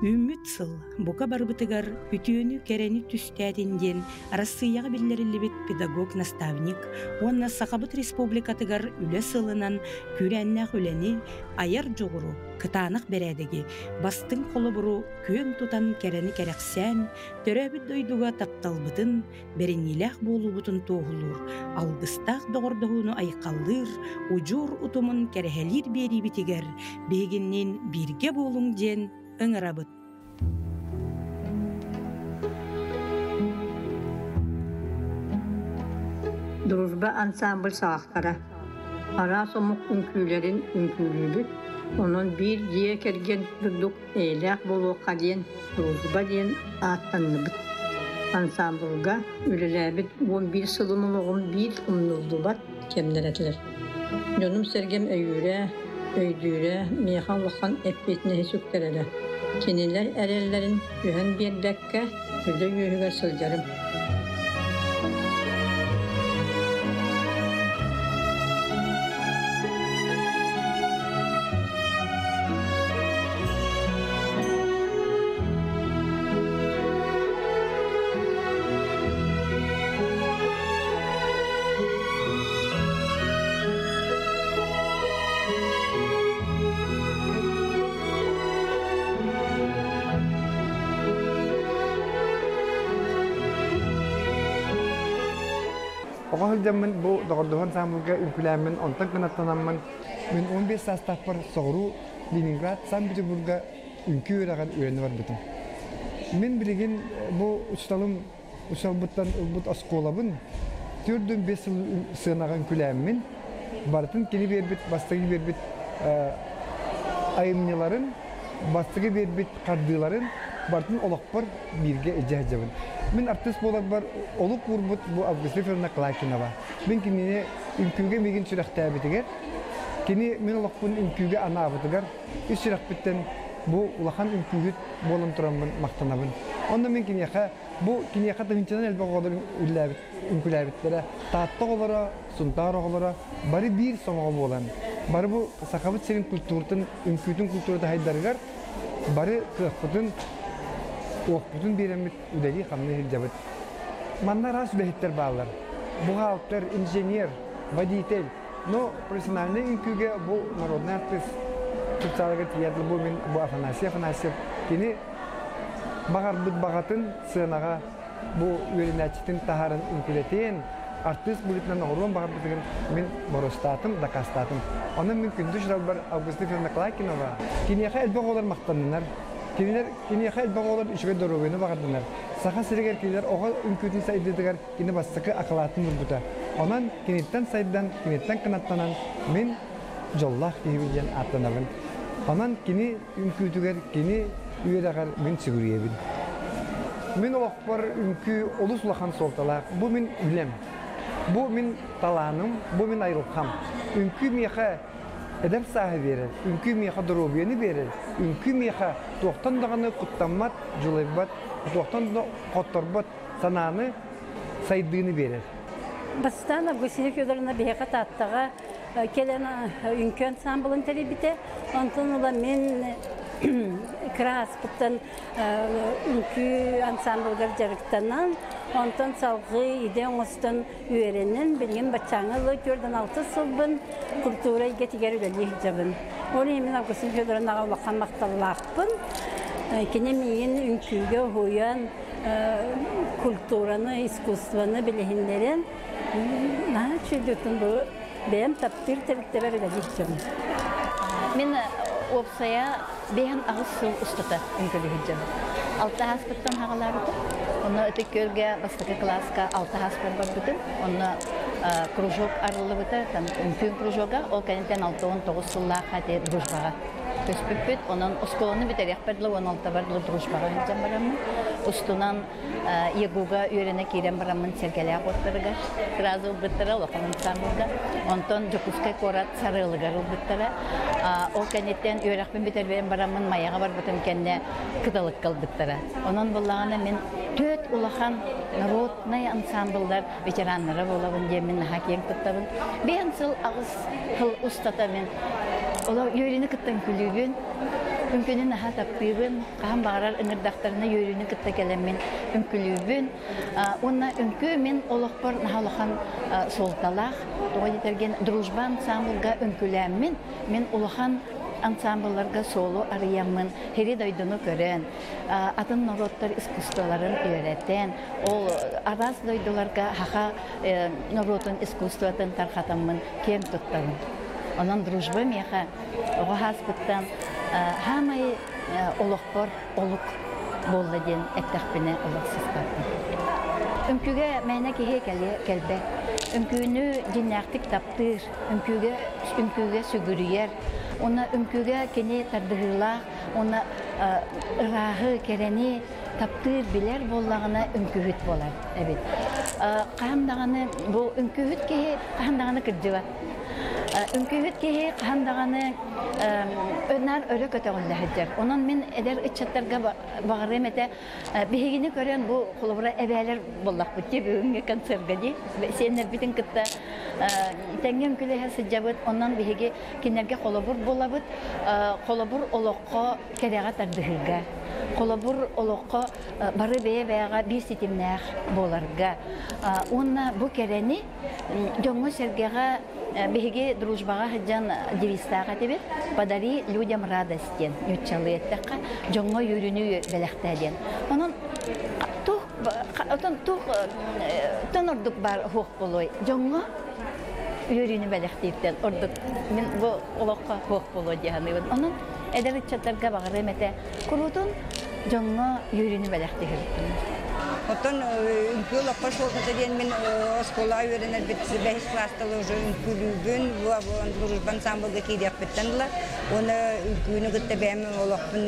Үүммүт сыл бука барыбытыгар үтүөнү, кэрэни түстээтин диэн Арассыыйаҕа биллэриллибит педагог-наставник уонна Сахабыт Республикатыгар үлэ сылынан күүрээннээх үлэни, айар дьоҕуру, кытаанах бэрээдэги, бастыҥ холобуру күөн тутан кэрэни кэрэхсээн, төрөөбүт дойдуга тапталбытын, бэриниилээх буолуубутун туоһулуур, алгыстаах доҕордоһууну айхаллыыр, удьуор утумун кэрэһэлиир биэриибитигэр биһигинниин бииргэ буолуҥ диэн ыҥырабыт. Дружба ансамбль саҕахтара араас омук үҥкүүлэрин үҥкүүлүүбүт, онон биир дьиэ кэргэн курдук эйэлээх буолуохха диэн «Дружба» диэн ааттанныбыт. Ансаамбылга үлэлээбит 11 сылым олоҕум биир умнуллубат кэмнэрэ этилэр. Дьонум-сэргэм өйүүрэ, өйдүүрэ миэхэ улахан эппиэтинэһи сүктэрэрэ. Кинилэр эрэллэрин түһэн биэрбэккэ үлэ үөһүгэр сылдьарым. Оҕо сылдьаммын бу доҕордоһуу ансаамбылга үҥкүүлээммин, онтон кынаттанаммын мин 15 саастаахпар соҕуруу Ленинград, Санкт-Петербурга үҥкүү үөрэҕин үөрэнэ барбытым. Мин билигин бу учууталым учууталбыттан ылбыт оскуолабын 4-5 сыл сыанаҕа үҥкүүлээммин, барытын кини биэрбит, бастакы биэрбит айымньыларын, бастакы биэрбит хардыыларын барытын олохпор бииргэ илдьэ сылдьабын. Мин артыыс буоларбар олук уурбут бу Августа Ефимовна Клакинова. Мин кинини үҥкүүгэ миигин сүрэхтээбитигэр, кини мин олохпун үҥкүүгэ анаабытыгар үс сүрэхпиттэн бу улахан үҥкүүһүт буолан тураммын махтанабын. Онно мин киниэхэ бу киниэхэ тыһыынчанан элбэх оҕолор үллээбит, үҥкүүлээбиттэрэ. Таатта оҕолоро, Сунтаар оҕолоро бары биир сомоҕо буолан, бары бу Сахабыт сирин культуратын, үҥкүүтүн культурата сайдарыгар бары кыахпытын, уохпутун биэрэммит үлэлии-хамныы сылдьабыт. Манна араас үлэһиттэр бааллар. Бухгалтер, инженер, водитель. Но профессиональнай үҥкүүгэ бу народный артыыс чыпчаалыгар тиийэр бу мин бу Афанасий Афанасьев кини баҕарбыт баҕатын сыанаҕа бу үөрэнээччитин таһааран үҥкүүлэтиэн, артыыс быһыытынан оҥоруон баҕарбытыгын мин боруостаатым, дакаастаатым. Онон мин күндү учууталбар Августа Ефимовна Клакинова киниэхэ элбэх оҕолор махтаннынар, кинилэр киниэхэ элбэх оҕолор үчүгэй доруобуйаны баҕардынар. Саха сиригэр кинилэр оҕо үҥкүүтүн сайдыытыгар кини бастакы акылаатын уурбута. Онон киниттэн сайдан, киниттэн кынаттанан мин дьоллоох киһибин диэн ааттанабын. Онон кини үҥкүүтүгэр, кини үөрэҕэр мин сүгүрүйэбин. Мин олохпор үҥкүү олус улахан суолталаах. Бу мин үлэм. Бу мин талааным, бу мин айылҕам. Үҥкүү миэхэ эдэр сааһы биэрэр, үҥкүү миэхэ доруобуйаны биэрэр, үҥкүү миэхэ туохтан даҕаны куттаммат, дьулайбат, туохтан да хотторбот санааны, сайдыыны биэрэр. Бастаан Августина Федоровна биһиэхэ Тааттаҕа кэлэн үҥкүү ансаамбылын тэрийбитэ. Онтон ыла мин кыра ааспыттан үҥкүү ансаамбылыгар дьарыктанан, онтон салгыы идэ оҥостон үөрэнэн, билигин баччааҥҥа ыла 46 сылбын культура эйгэтигэр үлэлии сылдьабын. Ол иһин мин Августина Федоровнаҕа улахан махталлаахпын. Кини миигин үҥкүүгэ уһуйан, культураны, искусствоны билиһиннэрэн, наһаа үчүгэйдик бу бэйэм таптыыр тэрилтэбэр үлэлиир дьонум. Мин уопсайа 58 сыл устата үҥкүүлүү сылдьабын. Алта ааспыттан хаҕалаабытым. Онно Ытык Күөлгэ бастакы кылааска алта ааспар барбытым. Онно кружок арыллыбыта, там үҥкүү кружога. Ол кэнниттэн 69 сыллаахха ити дружбаҕа көспүппүт. Онон оскуоланы бүтэриэхпэр дылы, 16-бар дылы дружбаҕа сылдьан бараммын. Устунан ЕГУга үөрэнэ киирэн бараммын Сэргэлээх уоттарыгар сразу ылбыттара, улахан ансамблга. Онтон Дьокуускай куорат Сарыалыгар ылбыттара. Ол кэнниттэн үөрэхпин бүтэрбээн бараммын Майаҕа барбытым кэннэ Кыталыкка ылбыттара. Онон буллаҕына мин түөрт улахан народнай ансамбллар ветераннара буолабын диэммин наһаа киэҥ туттабын. Биэн сыл аҕыс сыл устата мин олор үөрүүнү кытта үҥкүүлүүбүн. Үҥкүүнү наһаа таптыыбын, хаһан баҕарар ыҥырдахтарына үөрүүнү кытта кэлэммин үҥкүлүүбүн. Уонна үҥкүү мин олохпор наһаа улахан суолталаах. Тоҕо диэтэргин, дружба ансаамбылга үҥкүлээммин, мин улахан ансаамбылларга суолу арыйаммын, сири дойдуну көрөн, атын норуоттар искусстволарын үөрэтэн, ол араас дойдуларга саха норуотун искусствотын тарҕатаммын киэн туттабын. Онон дружба миэхэ оҕо сааспыттан хаамай олохпор олук буолла диэн эттэхпинэ олох сыспаппын. Үҥкүүгэ мээнэ киһи кэлбэт. Үҥкүүнү дьиннээхтик таптыыр, үҥкүүгэ, үҥкүүгэ сүгүрүйэр. Уонна үҥкүүгэ кини тардыһыылаах уонна ырааһы, кэрэни таптыыр, билэр буоллаҕына үҥкүүһүт буолар эбит. Хаһан даҕаны бу үҥкүүһүт киһи хаһан даҕаны кырдьыбат. Үҥкүүһүт киһи хаһан даҕаны наар өрө көтөҕүллэ сылдьар. Онон мин эдэр ыччаттарга баҕарыам этэ, биһигини көрөн бу холобура эбээлэр буоллахпыт дии бүгүҥҥү концерга дии. Сиэннэрбитин кытта тэҥҥэ үҥкүүлэһэ сылдьабыт. Онон биһиги кинилэргэ холобур буолабыт. Холобур олоххо кэрэҕэ тардыһыыга, холобур олоххо бары бэйэ-бэйэҕэ биир ситимнээх буоларга. Уонна бу кэрэни Дьоҥҥо-сэргэҕэ биһиги дружбаҕа сылдьан девизтаах этибит «Подари людям радость» диэн нууччалыы эттэххэ, дьоҥҥо үөрүүнү бэлэхтээ диэн. Онон туох отон туох тон ордук баар суох буолуой? Дьоҥҥо үөрүүнү бэлэхтииртэн ордук мин бу олоххо суох буолуо дии саныыбын. Онон эдэр ыччаттарга баҕарыам этэ куруутун дьоҥҥо үөрүүнү бэлэхтиһэрбин. Оттон үҥкүү олоххо суолтата диэн мин оскуолаҕа үөрэнэрбит бэһис кылаастан уже үҥкүүлүүбүн, дружба ансамблга киириэхпиттэн ыла уонна үҥкүүнү кытта бэйэм олохпун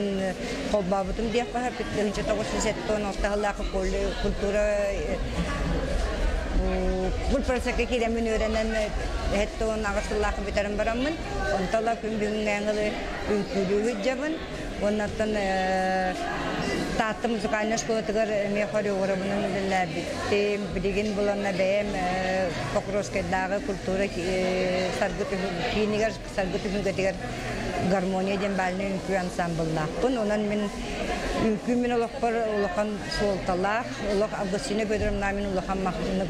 холбообутум диэххэ сөп. 1976 сыллаахы культура культпросекка киирэммин үөрэнэн 78 сыллаахы бүтэрэн бараммын, онтон ыла күн бүгүҥҥээҥи үҥкүүлүү сылдьабын. Уоннаттан Таатта музыкальнай школатыгар эмиэ хореограбынан үлэлээбиттим. Билигин буланна бэйэм Покровскайдааҕы культура саргы киинигэр саргы түһүлгэтигэр гармония диэн бальнай үҥкүү ансамбллаахпын. Онон мин үҥкүү мин олохпор улахан суолталаах. Олох Августина Федоровна мин улахан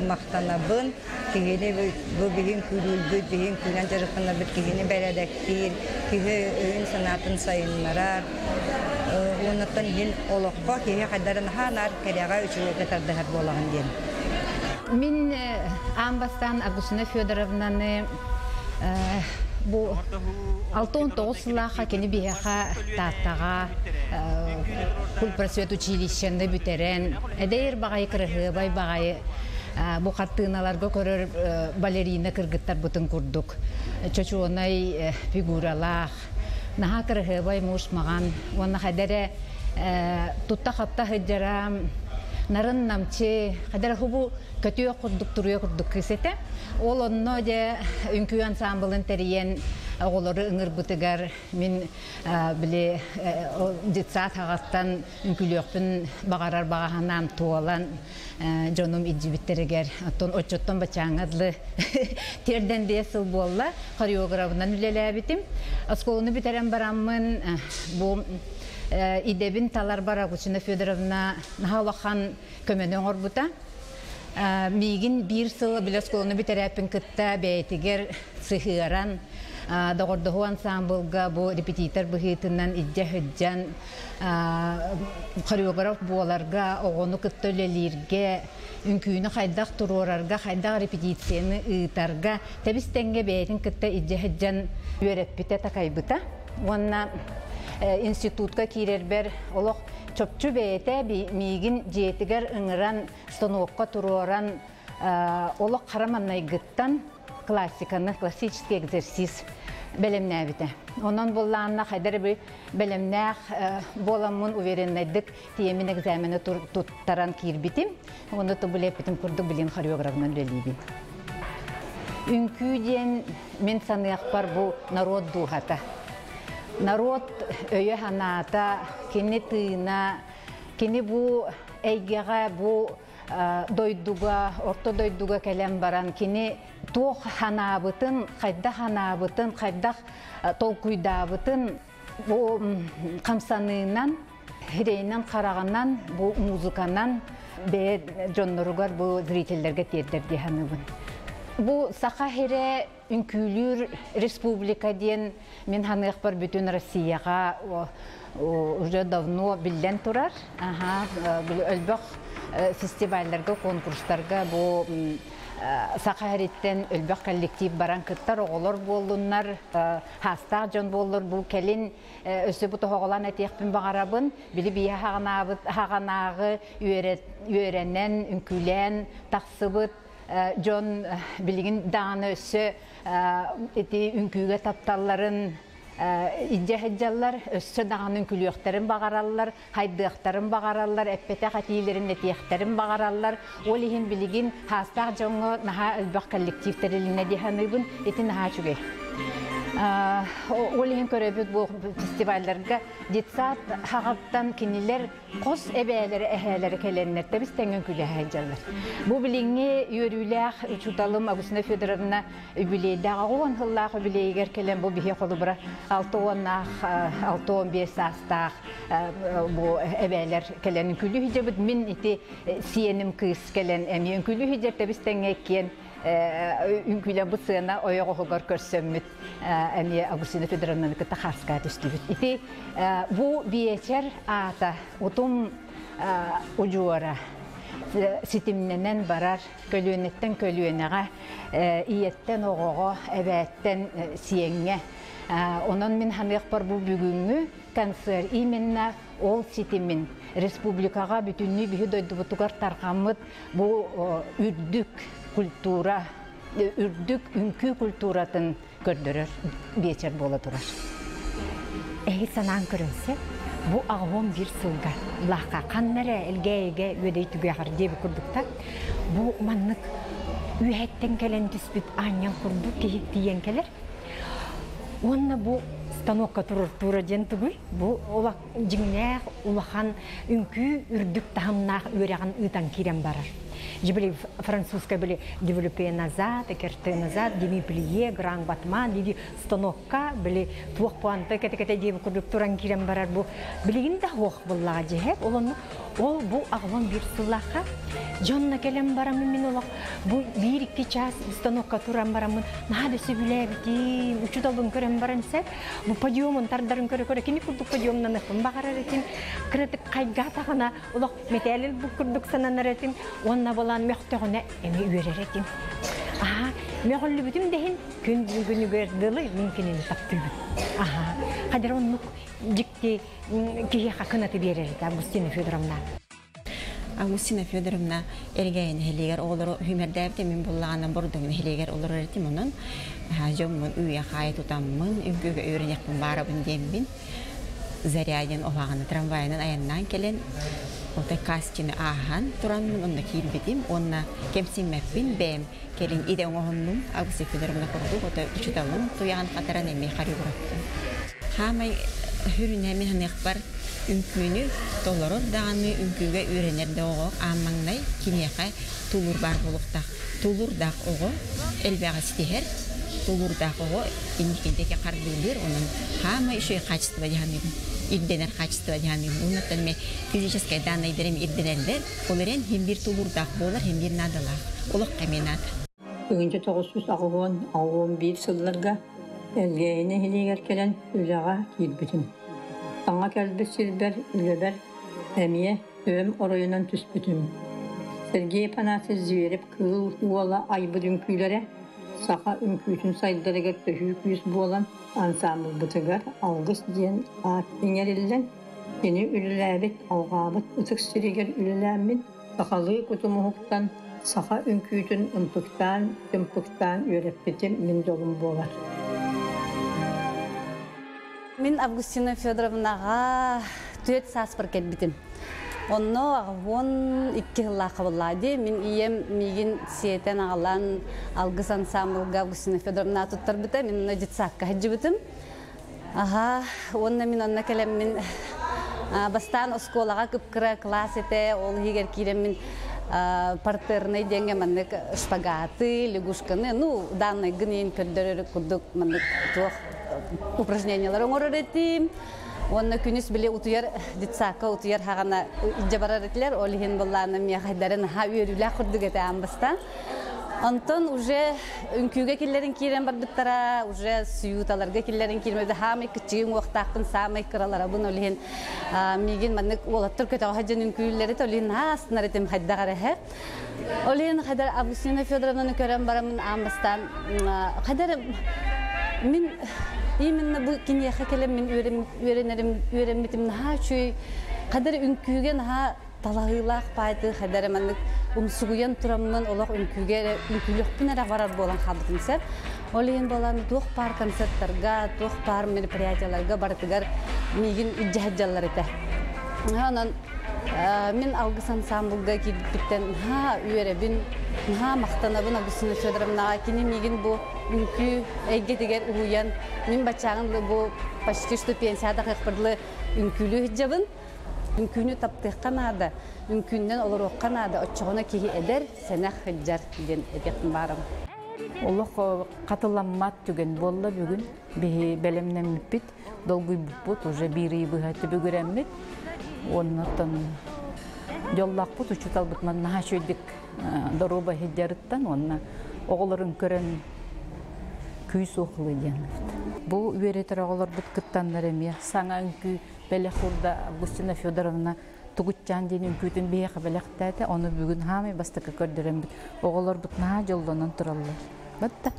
махтанабын. Киһини бу биһин күлүүлбүт, биһин күнэн дьарыктанарбыт киһини бэрэдэктиир, киһи өйүн-санаатын сайыннарар. Уоннаттан иһин олоххо киһи хайдарын хаанаар кэрэҕэ үчүгэйгэ тардыһар буолаҕын диэн. Мин аан бастаан Августина Федоровнаны бу 69 сыллаахха кини биһиэхэ Тааттаҕа культпросвет училищены бүтэрэн эдэр баҕайы кыраһыабай баҕайы бу хартыыналарга көрөр балерина кыргыттарбытын курдук чочуонай фигуралаах наһаа кыраһыабай муус маҕан уонна хайда эрэ тутта-хапта сылдьара нарын намчы хайда эрэ хубу көтүөх курдук туруйа курдук кыыс этэ. Ол онно дьэ үҥкүү ансаамбылын тэрийэн оҕолору ыҥырбытыгар мин били детсад хаҕастан үҥкүүлүөхпүн баҕарар баҕа санаам туолан дьонум илдьибиттэригэр оттон оччоттон бачааҥҥа дылы тиэрдэн 5 сыл буолла хореографынан үлэлээбитим. Оскуоланы бүтэрэн бараммын бу идэбин таларбар Августина Федоровна наһаа улахан көмөнү оҥорбута. Миигин биир сыл били оскуоланы бүтэрээппин кытта бэйэтигэр сыһыаран, доҕордоһуу ансаамбылга бу репетитор быһыытынан илдьэ сылдьан хореограф буоларга, оҕону кытта үлэлииргэ, үҥкүүнү хайдах туруорарга, хайдах репетицияны ыытарга тэбис-тэҥҥэ бэйэтин кытта илдьэ сылдьан үөрэппитэ, такайбыта. Уонна институтка киирэрбэр олох чопчу бэйэтэ миигин дьиэтигэр ыҥыран, станокка туруоран, олох хара маннайгыттан классиканы, классический экзерсис бэлэмнээбитэ. Онон буллаанна хайдар би бэлэмнээх буоламмын увереннайдык тиэмин экзамени туттаран киирбитим. Онно тубулеппитим курдук билин хореографынан үлэлиибин. Үҥкүү диэн мин саныахпар бу народ дууһата. Народ өйө-санаата, кини тыына, кини бу эйгэҕэ, бу дойдуга, орто дойдуга кэлэн баран кини туох санаабытын, хайдах санаабытын, хайдах толкуйдаабытын Бу хамсаныынан, хирейинэн хараҕынан, бу музыканан бэйэ дьонноругар бу зрительлерге тиэрдэр дии саныыбын. Бу Саха сирэ үҥкүүлүүр республика диэн мин ханыахпар бүтүн Россияҕа уже давно биллэн турар. Аха, өлбөх фестивальларга, конкурстарга бу Саха сириттэн өлбөх коллектив баран кыттар оҕолор буоллуннар, хаастаах дьон буоллар бу кэлин өссө бу тоһоҕолоон этиэхпин баҕарабын. Били бийэ хаҕанааҕы үөрэнэн, үҥкүүлээн тахсыбыт дьон билигин даҕаны өссө ити үҥкүүгэ тапталларын илдьэ сылдьаллар, өссө даҕаны үҥкүлүөхтэрин баҕараллар, хайдыахтарын баҕараллар, эппэтэх этиилэрин этиэхтэрин баҕараллар. Ол иһин билигин хаастаах дьоҥҥо наһаа элбэх коллектив тэрилиннэ дии саныыбын. Ити наһаа үчүгэй. Ол иһин көрөбүт бу фестивалларга детсад хаҕыттан кинилэр хос эбээлэри эһээлэри кэлэннэр тэбис тэҥҥэ күлэһэ сылдьаллар. Бу билиҥҥи үөрүүлээх учууталым Агустина Федоровна үбүлүөйдээх 10 сыллаах үбүлүөйүгэр кэлэн бу биһи холобура 60-наах 65 саастаах бу эбээлэр кэлэн үҥкүүлүү сылдьабыт. Мин ити сиэним кыыс кэлэн эмиэ үҥкүүлүү сылдьар тэбис тэҥҥэ иккиэн үҥкүүлэн бу сыана ойоҕоһугар көрсөммүт эмиэ Агустина Федоровнаны кытта хаарскаа түстүбүт. Ити бу биэчэр аата утум удьуора ситимнэнэн барар көлүөнэттэн көлүөнэҕэ ийэттэн оҕоҕо эбээттэн сиэҥҥэ онон мин ханыахпар бу бүгүҥҥү концерт именно ол ситимин республикаҕа бүтүннүү биһи дойдубутугар тарҕаммыт бу үрдүк культура үрдүк үҥкүү культуратын көрдөрөр биэчэр буола турар. Эһи санаан көрүнсэ, бу аҕыһон биир сылга лаха ханна эрэ элгээйигэ үөдэй түгэҕэр диэби курдуктар. Бу маннык үөһэттэн кэлэн түспүт аанньал курдук киһи тиийэн кэлэр. Уонна бу станокка турар тура диэн тугуй? Бу дьиҥнээх улахан үҥкүү үрдүк таһымнаах үөрэҕин ыытан киирэн барар. Дьэ французскай били développé назад, écarté назад, demi plié, grand battement диги станокка били туох пуанта кете-кете диэби курдук туран киирэн барар бу билигин да хуох буллаҕа дьиһэп ол ол бу аҕалан биир сыллаахха дьонно кэлэн бараммын мин олох бу биир-икки час станокка туран бараммын наһаа да сөбүлээбитим учууталбын көрөн баран сеп бу подиумун тардарын көрө-көрө кини курдук подиумнаныхпын баҕарар этим кыратык хайгаатаҕына олох мэтээлил бу курдук сананар этим уонна болан мөхтөҕүнэ эми үөрэр этим аха мөҕүллүбүтүм дэһин күн бүгүнүгэр дылы мин кинини таптыыбын аха хадыр оннук дьикти киһиэхэ кынаты биэрэр этэ Августина Федоровна. Августина Федоровна Элгээйи нэһилиэгэр оҕолору үһүмэрдээбитэ мин буллаҕына Бордоҥ нэһилиэгэр олорор этим онон дьоммун үйэ хаайы тутаммын үҥкүүгэ үөрэниэхпин баарабын диэммин Зарядин оһаҕына трамвайынан айаннаан кэлэн отой кастины ааһан тураммын онно киирбитим уонна кэмсиммэппин бэйэм кэлин идэ оҥоһуннум Августина Федоровна курдук отой учууталым туйаҕын хатаран эмиэ хореографпын хаамай хүрүнэ мин ханыахпар үҥкүүнү толорор даҕаны үҥкүүгэ үөрэнэр да оҕо аан маҥнай киниэхэ тулуур баар буолуохтаах. Тулуурдаах оҕо элбэҕи ситиһэр, тулуурдаах оҕо инникинтики хардыылыыр, онон хаамай үчүгэй качество дьаһаныыбын, ирдэнэр качество дьаһаныыбын. Уоннаттан эмэ физическэй дааннайдарым ирдэнэллэр, ол эрэн хим биир тулуурдаах буолар, хим биир наадалаах. Олох эмиэ наада. 1981 сылларга Элгээйи нэһилиэгэр кэлэн үлэҕэ киирбитим. Саҥа кэлбит сирбэр үлэбэр эмиэ төбөм оройунан түспүтүм. Сергей Афанасьевич Зверев Кыыл Уола айбыт үҥкүүлэрэ саха үҥкүүтүн сайдарыгар төһүү күүс буолан ансаамбылбытыгар Алгыс диэн аат иҥэриллэн, кини үлэлээбит, алҕаабыт ытык сиригэр үлэлээммин сахалыы кутум уһуктан, саха үҥкүүтүн ымпыктаан-тымпыктаан үөрэппитим мин дьолум буолар. Мин Августина Федоровнаҕа түөрт сааспар кэлбитим. Онно 12 сыллаахха буоллаа дии. Мин ийэм миигин сиэтэн аҕалан Алгыс ансаамбылга Августина Федоровна туттарбыта. Мин онно детсадка сылдьыбытым. Аха, уонна мин онно кэлэммин бастаан оскуолаҕа кып-кыра класс этэ, ол иһигэр киирэммин партернай диэҥҥэ маннык шпагаты, лягушканы, ну, данныйгын иин көрдөрөр курдук маннык туох упражнениялар оҥорор этим. Уонна күнүс били утуйар детсадка утуйар хаҕана илдьэ барар этилэр. Ол иһин быллаана миэхэйдэрин наһаа үөрүүлээх курдук этэ аан бастаан. Онтон уже үҥкүүгэ киллэрин киирэн барбыттара, уже сююталарга киллэрин киирмэбит хаамай кыччыгын уохтаахпын саамай кыраларабын ол иһин миигин маннык уолаттар көтөҕө сылдьан үҥкүүллэри ол иһин ааснар этим хайдах эрэһэ. Ол иһин хайдар Августина Федоровнаны көрөн бараммын аан бастаан хайдар мин именно бу киниэхэ кэлэн мин үөрэнэрим үөрэммитим наһаа үчүгэй хайдар үҥкүүгэ наһаа талаһыылаах паайты хайдар маннык умсугуйан тураммын олох үҥкүүгэ эрэ үҥкүүлүөхпүн эрэ барар буолан хаалбытым сэр. Ол иһин буолан туох паар концерттарга, туох паар мероприятияларга барытыгар миигин илдьэ сылдьаллар этэ. Онон мин Алгыс ансамблга киирбиттэн наһаа үөрэбин, наһаа махтанабын Августина Федоровнаҕа. Кини миигин бу үҥкүү эйгэтигэр уһуйан, мин баччааҕын бу почти что пенсияда кыахпырлы үҥкүүлүү сылдьабын. Үҥкүүнү таптыахха наада, үҥкүүннэн олоруохха наада, оччоҕуна киһи эдэр, сэнэх сылдьар диэн этиэхпин баарым. Олох хатыламмат түгэн буолла бүгүн. Биһи бэлэмнэммиппит, долгуйбуппут, уже биир ый быһа түбүгүрэммит. Оннуттан дьоллоохпут учууталбыт наһаа үчүгэйдик доруоба иһиддьарыттан уонна оҕолорун көрөн күүс уохлуу диэн. Бу үөрэтэр оҕолорбут кыттаннар эмиэ саҥа үҥкүү бэлэх уурда Августина Федоровна Тугутчаан диэн үҥкүүтүн биһиэхэ бэлэхтээтэ. Ону бүгүн хаамай бастакы көрдөрөммүт оҕолорбут наһаа дьоллонон тураллар. Батта.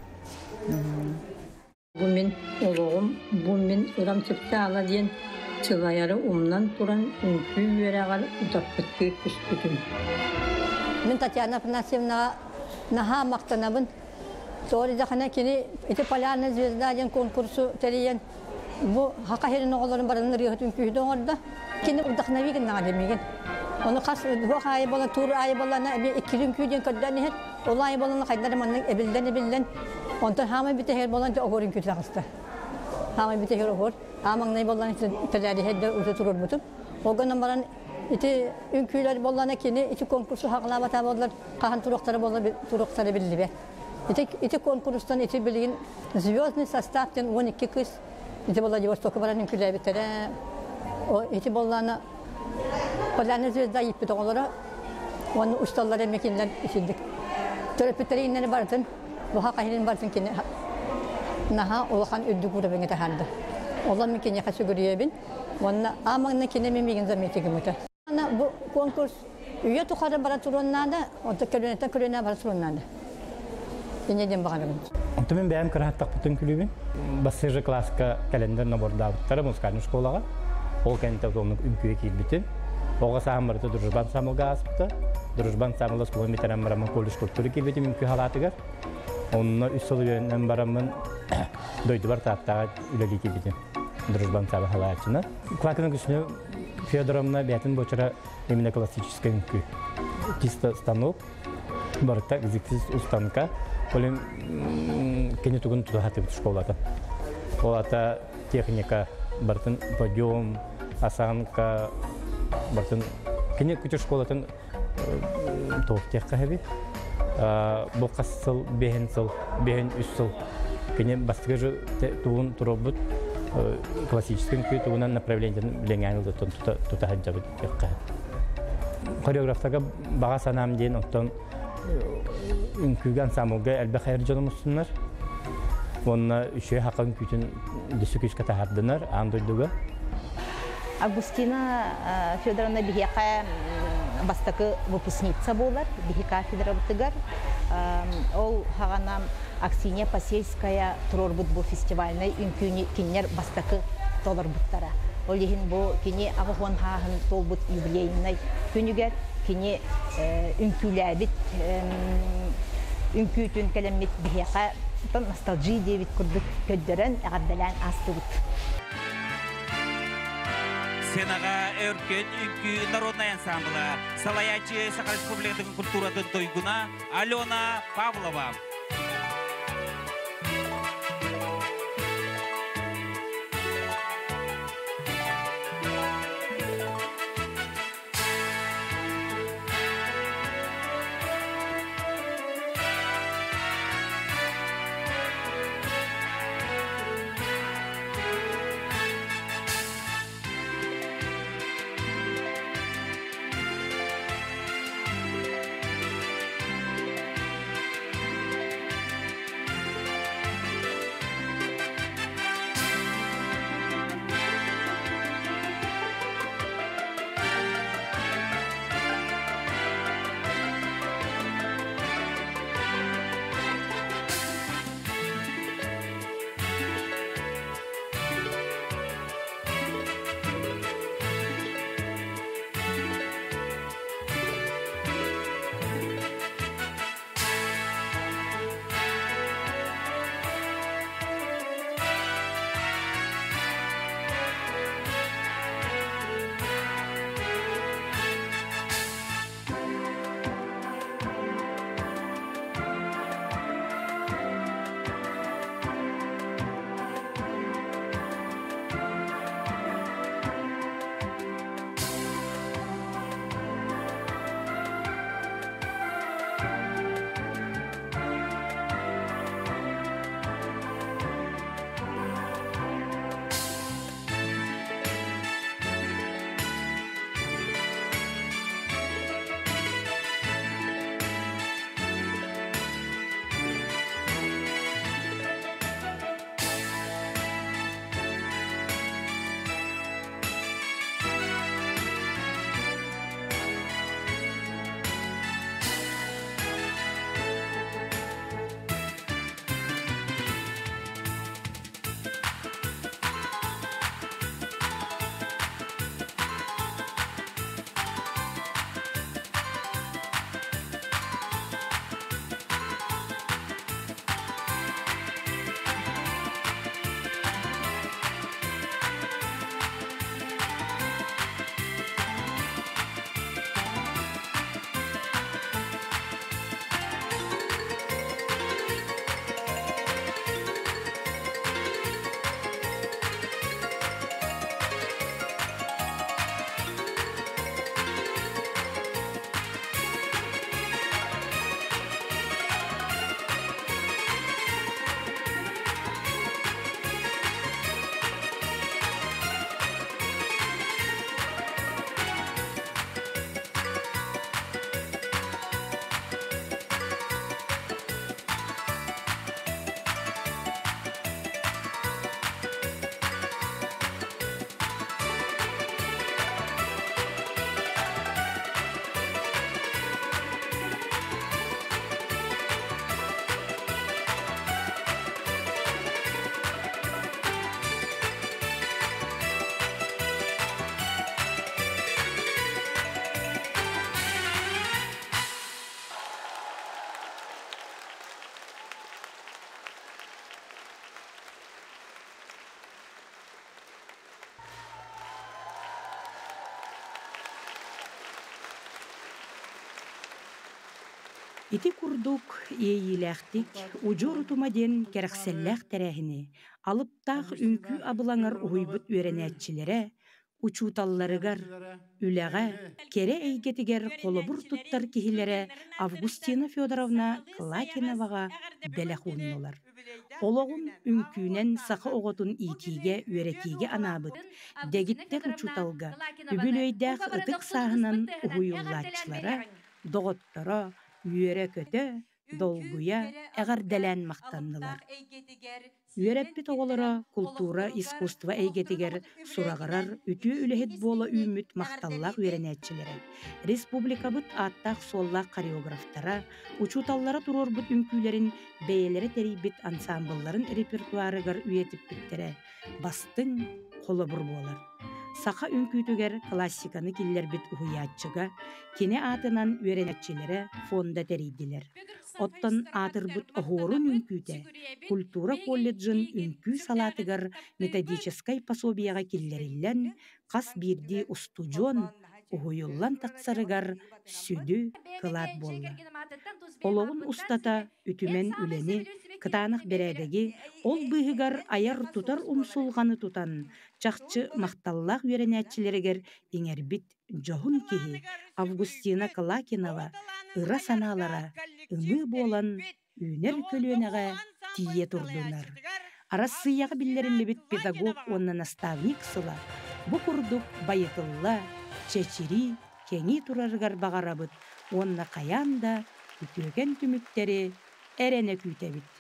Бу мин олоҕум, бу мин ырам чыпчаала диэн сылайары умнан туран үҥкүү үөрэҕэр утаппыттыы түспүтүм. Мин Татьяна Афанасьевнаҕа наһаа махтанабын. Тоҕо диэтэххинэ кини ити «Полярная звезда» диэн конкурсу тэрийэн бу Хака сирин оҕолорун барытын ырыаһыт үҥкүүһүт оҥордо. Кини вдохнови гыннаҕа дии Ону хас туох аайы буолан, тур аайы буоллаҕына эбии иккили үҥкүү диэн көрдөөн иһэр. Ол аайы буолан хайдах эрэ маннык эбиллэн-эбиллэн, онтон хаамай бүтэһигэр буолан оһуор үҥкүүтэ таҕыста. Хаамай бүтэһигэр оһуор. Аамаҥнай буоллаҕына тэлээриһэр да ута туруорбутум. Ол гынан баран ити үҥкүүлэр буоллаҕына кини ити конкурсу хаҕылаабатаа буоллар хаһан туруохтара буолла туруохтара биллибэт. Ити, ити конкурстан ити билигин звездный состав диэн 12 кыыс ити Владивостокка баран үҥкүүлээбиттэрэ. Ити буоллаҕына Полярная звезда ииппит оҕолоро уонна усталлар эмиэ кинилэр итинник төрөппүттэри иннэри барытын буха хаһынын барытын кини наһаа улахан үрдүк уровеҥҥа таһаарда. Олор мин киниэхэ сүгүрүйэбин уонна аамаҥна кини миигин замети гыммыта. Бу конкурс үйэ тухары бара туруон наада, онто көлүөнэттэн көлүөнэ бара туруон наада. Инньэ диэн баҕарабын. Онтон мин бэйэм кыраһаттахпытын күлүүбүн. Бастыжы класска кэлендер набордаабыттара музыкальный школаҕа. Ол кэнниттэн оннук үҥкүүгэ киирбитим. Оҕо сааһым барыта Дружбан ансамблга ааспыта. Дружбан ансамбла оскуоланы бүтэрэн бараммын колледж культуры киирбитим үҥкүү халаатыгар. Онно үс сыл үөрэнэн бараммын дойдубар Тааттаҕа үлэлии киирбитим. Дружбан ансамбл халааччына. Клакина Күснө Федоровна бэйэтин буочара именно классическай үҥкүү. Чисто станок, барыта экзекутив устанка. Олен кини тугун тута хатыбыт школата. Ол ата техника бартын подъем, осанка, бартын кини күтүр школатын туох техка хэби. Бу хас сыл, бэһин сыл, бэһин үс сыл кини бастакы тугун туруорбут классическай үҥкүү тугунан направлениетын билэҥээн ылыттан тута сылдьабыт диэххэ. Хореографтарга баҕа санаам диэн оттон үҥкүүгэ ансамблга элбэх эр дьону мустуннар. Уонна үчүгэй хака үҥкүүтүн дөссө күүскэ таһаардынар аан дойдуга. Августина Федоровна биһиэхэ бастакы выпускница буолар, биһи кафедрабытыгар. Ол хаҕана Аксинья Посельская туруорбут бу фестивальнай үҥкүүнү кинилэр бастакы толорбуттара. Ол иһин бу кини аҕыс хааһын туолбут юбилейнай күнүгэр кини үҥкүүлээбит үҥкүүтүн кэлэммит биһиэхэ ностальжи диэбит курдук көрдөрөн эҕэрдэлээн аастыбыт. Сценаҕа Өркөн үҥкүү народнай ансамбла, салайааччы Саха Республикатын культуратын туйгуна Алена Павлова. Ити курдук иэйиилээхтик Удьуор утума диэн кэрэхсэллээх тэрээһини алыптаах үҥкүү абылаҥар уһуйбут үөрэнээччилэрэ учууталларыгар, үлэҕэ, кэрэ эйгэтигэр холобур туттар киһилэрэ Августина Федоровна Клакиноваҕа бэлэх ууннулар. Олоҕун үҥкүүнэн саха оҕотун иитиигэ, үөрэтиигэ анаабыт дэгиттэр учууталга үбүлүөйдээх ытык сааһынан уһуйуллааччылара, доҕотторо үөрэ-көтө, долгуйа эҕэрдэлээн махтаннылар. Үөрэппит оҕолоро култуура, искусство эйгэтигэр сураҕырар үтүө үлэһит буола үүммүт махталлаах үөрэнээччилэрэ, республикабыт ааттаах-суоллаах хореографтара, учууталлара туруорбут үҥкүүлэрин бэйэлэрэ тэрийбит ансаамбылларын репертуарыгар үйэтиппиттэрэ бастыҥ холобур буолар. Саха үҥкүүтүгэр классиканы киллэрбит уһуйааччыга кини аатынан үөрэнээччилэрэ фонда тэрийдилэр. Оттон аатырбыт оһуорун үҥкүүтэ культура колледжын үҥкүү салаатыгар методическай пособиеҕа киллэриллэн, хас биирдии устудьуон уһуйуллан тахсарыгар сүдү кылаат буолла. Олоҕун устата үтүмэн үлэни, кытаанах бэрээдэги, ол быыһыгар айар-тутар умсулҕаны тутан, чахчы махталлаах үөрэнээччилэригэр иҥэрбит дьоһун киһи Августина Клакинова ыра санаалара ымыы буолан үүнэр көлүөнэҕэ тиийэ турдунар. Арассыыйаҕа биллэриллибит педагог уонна наставник сыла бу курдук байытылла, чэчирии, кэҥии турарыгар баҕарабыт уонна хайаан да үтүөкэн түмүктэри эрэнэ күүтэбит.